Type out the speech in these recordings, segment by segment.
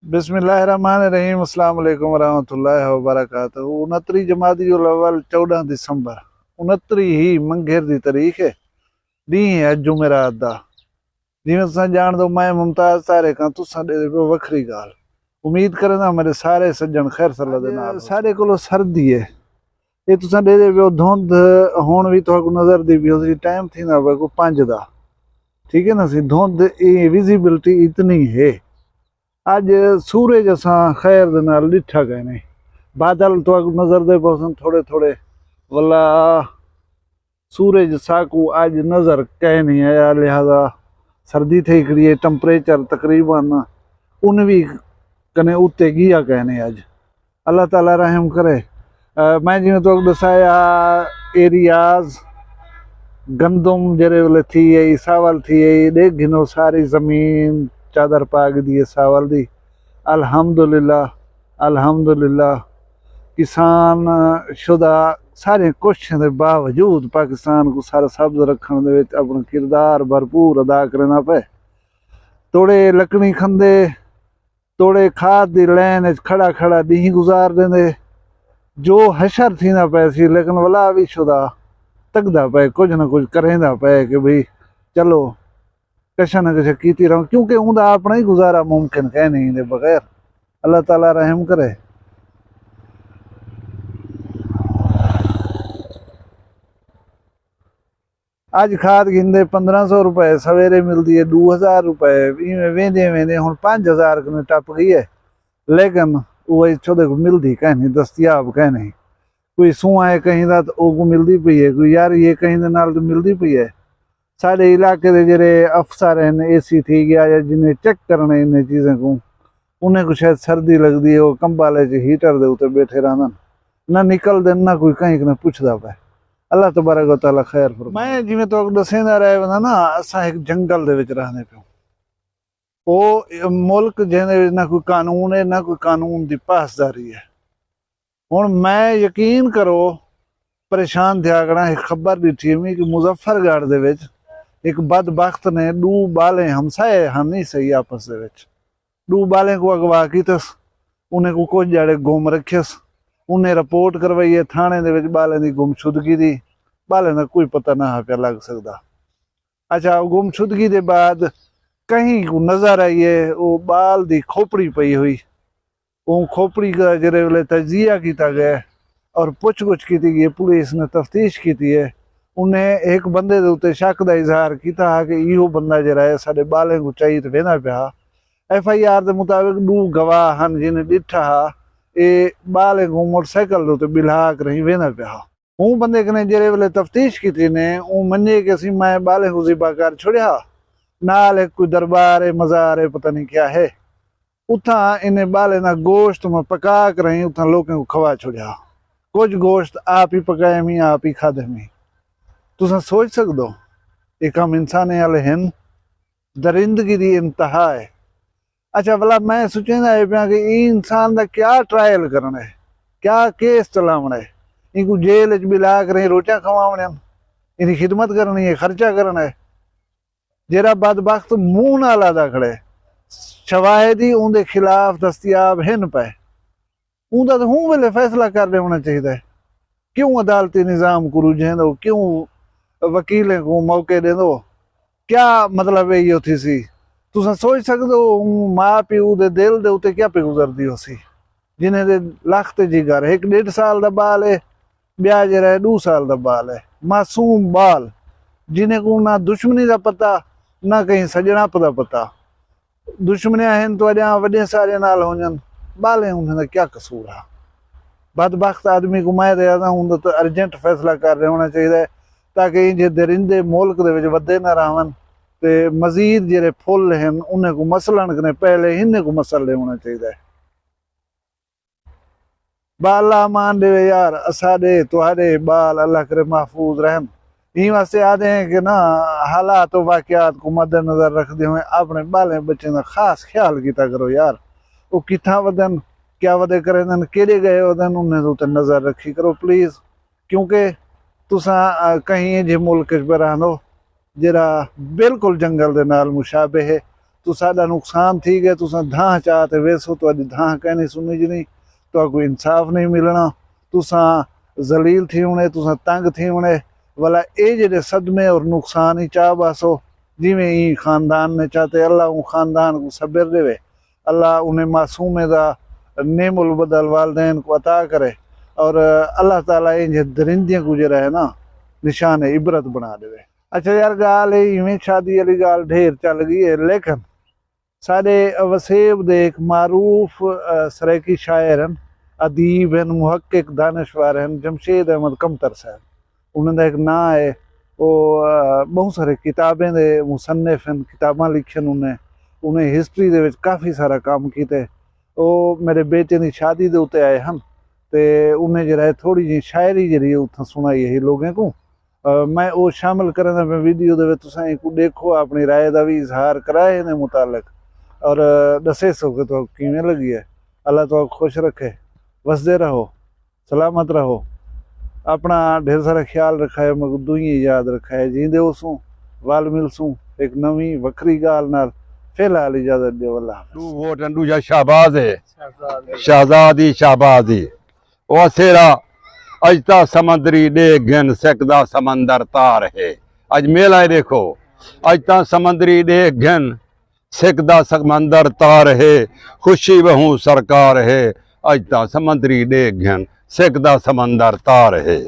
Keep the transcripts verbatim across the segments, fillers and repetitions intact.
بسم اللہ الرحمن الرحیم۔ السلام علیکم ورحمۃ اللہ وبرکاتہ۔ انتری جمادی الاول، چوݙاں دسمبر، انتری ہی منگھر دی تاریخ ہے، ݙینہہ ہے جمعرات دا۔ جیویں تساں ڄاݨدو، میں ممتاز طارق ہاں، تساں ݙیہدے پیو وکھری ڳالھ۔ امید کریندا میݙے سارے سڄݨ خیر سلامت دے نال ہوسن۔ ساݙے کولو سردی ہے، اے تساں ݙیہدے پیو دھند ہݨ وی تہاکوں نظر دی پئی ہوسی، ٹائم تھیندا پئے کوئی پنج دا، ٹھیک ہے نا سی، دھند اے ویزیبلٹی اتنی ہے۔ اڄ سورج اساں خیر دے نال ݙٹھا کائنی، بادل تہاکوں نظر دے پوسن تھوڑے تھوڑے، ولا سورج ساکوں اڄ نظر کائنی آیا، لہذا سردی تھئی کھڑی ہے، ٹمپریچر تقریباً انوی کنے اتے ڳیا کائنی اڄ۔ اللہ تعالیٰ رحم کرے۔ اے، میں جیویں تہاکوں ݙسایا، ایریاز گندم جیڑھے ویلے تھی ہئی، ساول تھی ہئی، ݙیکھ گھنو ساری زمین چادر پا ڳھدی ہے ساول دی۔ الحمدللہ، الحمدللہ، کسان شدہ سارے کوششیں دے باوجود پاکستان کوں سر سبز رکھݨ دے وچ اپݨا کردار بھرپور ادا کریندا پئے۔ توڑے لکڑی کھندے، توڑے کھاد دی لین اچ کھڑا کھڑا ݙینہہ گزار ݙیندے۔ جو حشر تھیندا پئے سی، لیکن ولا وی شدہ تکدا پئے، کجھ نہ کجھ کریندا پئے کہ بھئی چلو کشا نہ کشا کیتی رہوں، کیونکہ اوندا اپݨا ہی گزارا ممکن کائنی ایندے بغیر۔ اللہ تعالیٰ رحم کرے۔ اڄ کھاد گھندے پندرہ سو روپے، سویرے ملدی ہے ݙو ہزار روپے، ایویں ویندے ویندے ہݨ پنج ہزار کنے ٹپ ڳئی ہے، لیکن اوہ اتھوں دے کوں ملدی کائنی، دستیاب کائنی۔ کوئی سواں ہے کہیں دا تاں اوکوں ملدی پئی ہے، کوئی یاری ہے کہیں دے نال تاں ملدی پئی ہے۔ ساݙے علاقے دے جیڑھے افسر ہن، اے سی تھی ڳیا یا جنہیں چیک کرݨے انہیں چیزیں کوں، انہیں کوں شاید سردی لڳدی ہے، او کمبل اچ ہیٹر دے اتے ٻیٹھے رہندن، نہ نکلدن، نہ کوئی کہیں کوں پچھدا پئے۔ اللہ تبارک و تعالیٰ خیر فرمائے۔ میں جیویں تہاکوں ݙسیندا رہ وینداں نا، اساں ہک جنگل دے وچ رہندے پیوں۔ او ملک جیندے وچ نہ کوئی قانون ہے، نہ کوئی قانون دی پاسداری ہے۔ ہݨ میں، یقین کرو، پریشان تھیا کھڑاں، ہک خبر ݙٹھی ہے میں کہ مظفر گڑھ دے وچ ہک بدبخت نے ݙو ٻالیں، ہمسائے ہن ہی صحیح آپس دے وچ، ݙو ٻالیں کوں اغوا کیتس، انہیں کوں کجھ ڄاڑے گم رکھیس، انہیں رپورٹ کروائی ہے تھاݨے دے وچ ٻالیں دی گمشدگی دی، ٻالیں دا کوئی پتہ نہ ہا پیا لڳ سڳدا۔ اچھا، گمشدگی دے بعد کہیں کوں نظر آئی ہے، او ٻال دی کھوپڑی پئی ہوئی، اوں کھوپڑی دا جیڑھے ویلے تجزیہ کیتا ڳئے اور پچھ گچھ کیتی ڳئی، پولیس نے تفتیش کیتی ہے، انہیں ہک بندے دے اتے شک دا اظہار کیتا ہا کہ ایہو بندہ جیڑھا ہے ساݙے ٻالیں کوں چائی تے ویندا پیا ہا۔ ایف آئی آر دے مطابق ݙو گواہ ہن جنہیں ݙٹھا ہا اے ٻالیں کوں موٹر سائیکل دے اتے ٻلھا کرہیں ویندا پیا ہا۔ اوں بندے کنے جیڑھے ویلے تفتیش کیتی نے، اوں منجے کہ اسی میں ٻالیں کوں ذبح کر چھوڑیا، نال ہک کوئی دربار ہے، مزار ہے، پتہ نہیں کیا ہے۔ اتھاں انہیں ٻالیں دا گوشت میں پکا کرہیں اتھاں لوکیں کوں کھوا چھوڑیا۔ کجھ گوشت آپ ہی پکائے میں، آپ ہی کھادے میں۔ تساں سوچ سڳدو، اے کم انسانیں آلے ہن؟ درندگی دی انتہا ہے۔ اچھا، ولا میں سوچیندا ہے پیاں کہ ایں انسان دا کیا ٹرائل کرݨا ہے، کیا کیس چلاوݨا ہے؟ اینکوں جیل اچ ٻلھا کریں روٹیاں کھواوݨیاں، ایندی خدمت کرݨی ہے، خرچہ کرݨا ہے۔ جیڑھا بدبخت منہ نال آہدا کھڑے، شواہد ہی اوندے خلاف دستیاب ہن پئے۔ اوندا تاں ہوں ویلے فیصلہ کر ݙیوݨا چاہیدا ہے۔ کیوں عدالتی نظام کوں رجھیندو؟ کیوں وکیلیں کوں موقع ݙیندو؟ کیا مطلب ہے ایہو تھیسی؟ تساں سوچ سڳدو اوں ماء پیو دے دل دے اتے کیا پئی گزردی ہوسی؟ جنہیں دے لخت جگر، ہک ݙیڈھ سال دا ٻال ہے، ٻیا جیڑھا ہے ݙو سال دا ٻال ہے، معصوم ٻال، جنہیں کوں نہ دشمنی دا پتہ، نہ کہیں سڄݨپ دا پتہ۔ دشمنیاں ہن تہاݙیاں وݙیں ساریاں نال ہونجن، ٻالیں انہیں دا کیا قصور ہا؟ بدبخت آدمی کوں میں تے آہداں اوندا تاں ارجنٹ فیصلہ کر ݙیوݨا چاہیدا ہے، تاکہ اینجھے درندے ملک دے وچ ودے نہ رہون، تے مزید جیڑھے پھل ہن انہیں کوں مسلݨ کنے پہلے ہنیں کوں مسل ݙیوݨا چاہیدا ہے۔ با اللہ امان ݙیوے یار، اساݙے تہاݙے ٻال اللہ کرے محفوظ رہن۔ ایں واسطے آہدے ہیں کہ نا، حالات و واقعات کوں مد نظر رکھدے ہوئے اپݨے ٻالیں ٻچیں دا خاص خیال کیتا کرو یار۔ او کتھاں ودن، کیا ودے کریندن، کیݙے ڳئے ودن، انہیں دے اتے نظر رکھی کرو پلیز۔ کیونکہ تساں، آ، کہیں اینجھے ملک اچ پئے رہندو جیڑھا بالکل جنگل دے نال مشابہ ہے، تساݙا نقصان تھی ڳئے، تساں دھاں چا تے ویسو، تہاݙی دھاں کائنی سنڄݨی، تہاکوں انصاف نہیں ملݨا، تساں ذلیل تھیوݨے، تساں تنگ تھیوݨے۔ ولا اے جیڑھے صدمے اور نقصان ای چا ٻہسو، جیویں ایں خاندان نے چاتے۔ اللہ اوں خاندان کوں صبر ݙیوے، اللہ انہیں معصومیں دا نعم البدل والدین کوں عطا کرے، اور اللہ تعالیٰ انجھے درندیاں کوں جیڑھا ہے نا، نشان عبرت بݨا ݙیوے۔ اچھا یار، ڳالھ اے ایویں شادی آلی ڳالھ ڈھیر چل ڳئی ہے، لیکن ساݙے وسیب دے ہک معروف، آ، سرائیکی شاعر ہن، ادیب ہن، محقق، دانشور ہن، جمشید احمد کمتر صاحب۔ انہاں دا ہک ناں ہے، او، آ، ٻہوں سارے کتابیں دے مصنف ہن، کتاباں لکھن انہیں، انہیں ہسٹری دے وچ کافی سارا کم کیتے۔ او میݙے بیٹے دی شادی دے اتے آئے ہن، تے انہیں جیڑھا ہے تھوڑی جی شاعری جیڑھی ہے اتھاں سݨائی ہے لوگیں کوں۔ آ، میں او شامل کریندا پیاں ویڈیو دے وچ، تساں اینکوں ݙیکھو، اپݨی رائے دا وی اظہار کرائے ایندے متعلق، اور، آ، ݙسیسو کہ تہاکوں کیویں لڳی ہے۔ اللہ تہاکوں خوش رکھے، وسدے رہو، سلامت رہو، اپݨا ڈھیر سارا خیال رکھائے، میکوں ݙوہیں یاد رکھائے، جیندے ہوسوں، ول ملسوں ہک نویں وکھری ڳالھ نال۔ فی الحال اجازت ݙیو، اللہ حافظ۔ ݙو ووٹ ہن، ݙوجھا شہباز ہے، شہزاد ہی، شہباز ہی۔ او اسیرا، اڄ تاں سمندری ݙیکھ گھن، سکدا سمندر تار ہے۔ اڄ میلہ ہے ݙیکھو، اڄ تاں سمندری ݙیکھ گھن، سکدا سمندر تار ہے۔ خوشی ٻہوں سرکار ہے، اڄ تاں سمندری ݙیکھ گھن، سکدا سمندر تار ہے۔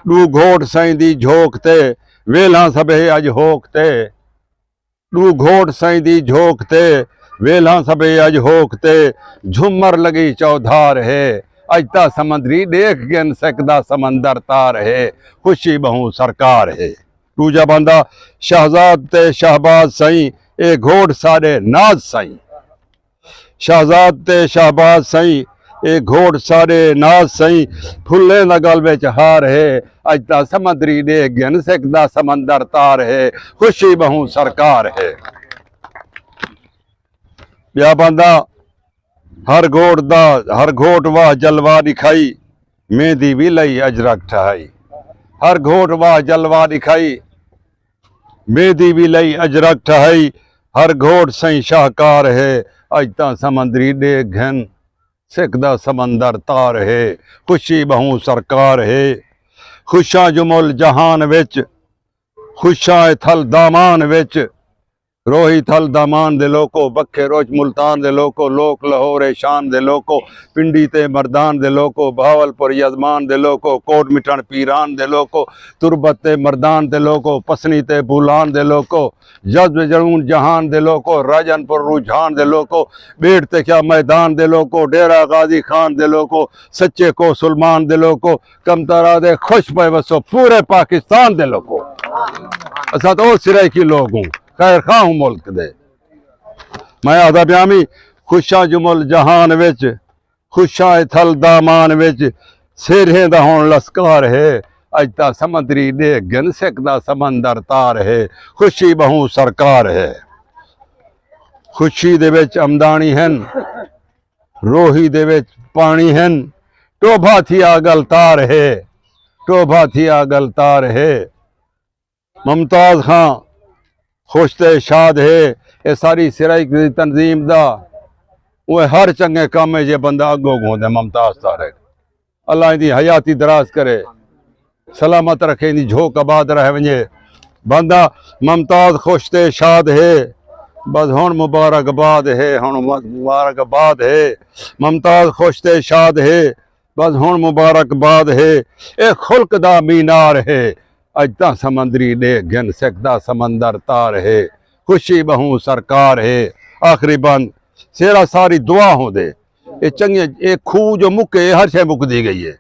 ݙو گھوٹ سئیں دی جھوک تے، ویلھاں سبھے اڄ ہوک تے۔ ݙو گھوٹ سئیں دی جھوک تے، ویلھاں سبھے اڄ ہوک تے، جھمر لڳی چودھار ہے۔ اڄ تاں سمندری ݙیکھ گھن، سکدا سمندر تار ہے، خوشی ٻہوں سرکار ہے۔ ݙوجھا بندہ، شہزاد تے شہباز سئیں، اے گھوٹ ساݙے ناز سئیں۔ شہزاد تے شہباز سئیں، اے گھوٹ ساݙے ناز سئیں، پھلیں دا ڳل وچ ہار ہے۔ اڄ تاں سمندری ݙیکھ گھن، سکدا سمندر تار ہے، خوشی ٻہوں سرکار ہے۔ ٻیا بندہ، ہر گھوٹ دا، ہر گھوٹ واہ جلوہ ݙکھائی، میندی وی لئی اجرک ٹھہائی۔ ہر گھوٹ واہ جلوہ ݙکھائی، میندی وی لئی اجرک ٹھہائی۔ ہر گھوٹ سئیں شاہکار ہے، اڄ تاں سمندری ݙیکھ گھن، سکدا سمندر تار ہے، خوشی ٻہوں سرکار ہے۔ خوشاں جمل جہان وچ، خوشاں اے تھل دامان وچ، روہی تھل دامان دے لوکو، بکھے روچ ملتان دے لوکو، لوک لاہور اے شان دے لوکو، پنڈی تے مردان دے لوکو، بہاول پور یزمان دے لوکو، کوٹ مٹھݨ پیران دے لوکو، تربت تے مردان دے لوکو، پسنی تے بولان دے لوکو، جذب جنون جہان دے لوکو، راجن پور رجحان دے لوکو، ٻیڑ تے کیا میدان دے لوکو، ڈیرہ غازی خان دے لوکو، سچے کو سلمان دے لوکو، کمترا دے خوش پئے وسو پورے پاکستان دے لوکو۔ اساں تاں او سرائیکی لوک ہوں، خیر خواہ ہوں ملک دے۔ میں آہدا پیاں وی، خوشاں جمل جہان وچ، خوشاں اے تھل دامان وچ، سیرھیں دا ہݨ لسکار ہے۔ اڄ تاں سمندری ݙیکھ گھن، سکدا سمندر تار ہے، خوشی ٻہوں سرکار ہے۔ خوشی دے وچ امداݨی ہن، روہی دے وچ پاݨی ہن، ٹوبھا تھیا ڳل تار ہے، ٹوبھا تھیا ڳل تار ہے۔ ممتاز خاں خوش تے شاد ہے، اے ساری سرائیک دی تنظیم دا، اوہ ہر چنڳے کم ہے جے بندہ اڳوں گھوندے ممتاز طارق۔ اللہ ایندی حیاتی دراز کرے، سلامت رکھے، ایندی جھوک آباد رہ ونڄے۔ بندہ ممتاز خوش تے شاد ہے، بس ہݨ مبارک باد ہے، ہݨ مبارک باد ہے۔ ممتاز خوش تے شاد ہے، بس ہݨ مبارک باد ہے۔ اے خلق دا مینار ہے، اڄ تاں سمندری ݙیکھ گھن، سکدا سمندر تار ہے، خوشی ٻہوں سرکار ہے۔ آخری بند، سیرا ساری دعا ہوندے۔ اے چنڳے، اے کھوہ جو مکے، اے ہر شے مکدی ڳئی ہے۔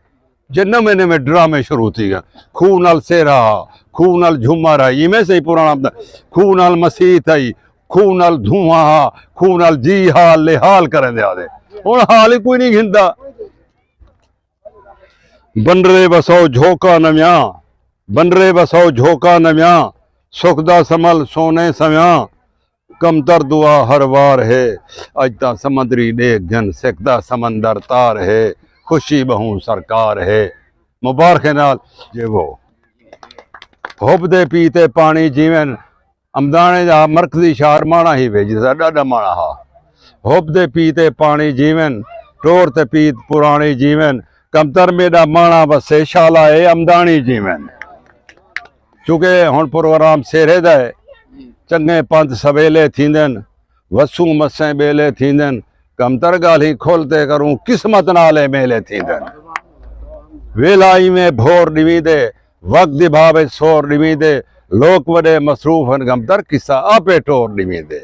جے نویں نویں ڈرامے شروع تھی ڳئے، کھوہ نال سیرا ہا، کھوہ نال جھمر ہئی، ایویں سہی پراݨا بندہ، کھوہ نال مسیت ہئی، کھوہ نال دھواں ہا، کھوہ نال جی حال لے حال کریندے آندے۔ ہݨ حال ہی کوئی نہیں گھندا۔ بنرے وسو جھوکا نویاں، بنرے وسو جھوکا نویاں، سکدا سمل سونے سویاں، کمتر دعا ہر وار ہے۔ اڄ تاں سمندری ݙیکھ گھن، سکدا سمندر تار ہے، خوشی ٻہوں سرکار ہے۔ مبارکیں نال جیوو۔ حب دے پی تے پاݨی جیون، امداݨے دا مرکزی شہر ماݨا ہی وے، جس دا ݙاݙا ماݨا ہا۔ حب دے پیتے پاݨی جیون، ٹور تے پیت پراݨی جیون، کمتر میݙا ماݨا وسے شالا اے امداݨی جیون۔ چونکہ ہݨ پروگرام سیرے دا ہے، چنڳے پنت سویلے تھیندن، وسوں مسیں ٻیلے تھیندن، کمتر ڳالھیں کھل تے کروں، قسمت نال اے میلے تھیندن۔ ویلھا ایویں بھور ݙیویندے، وقت دی بھاوے سور ݙیویندے، لوک وݙے مصروف ہن، کمتر قصہ آپے ٹور ݙیویندے۔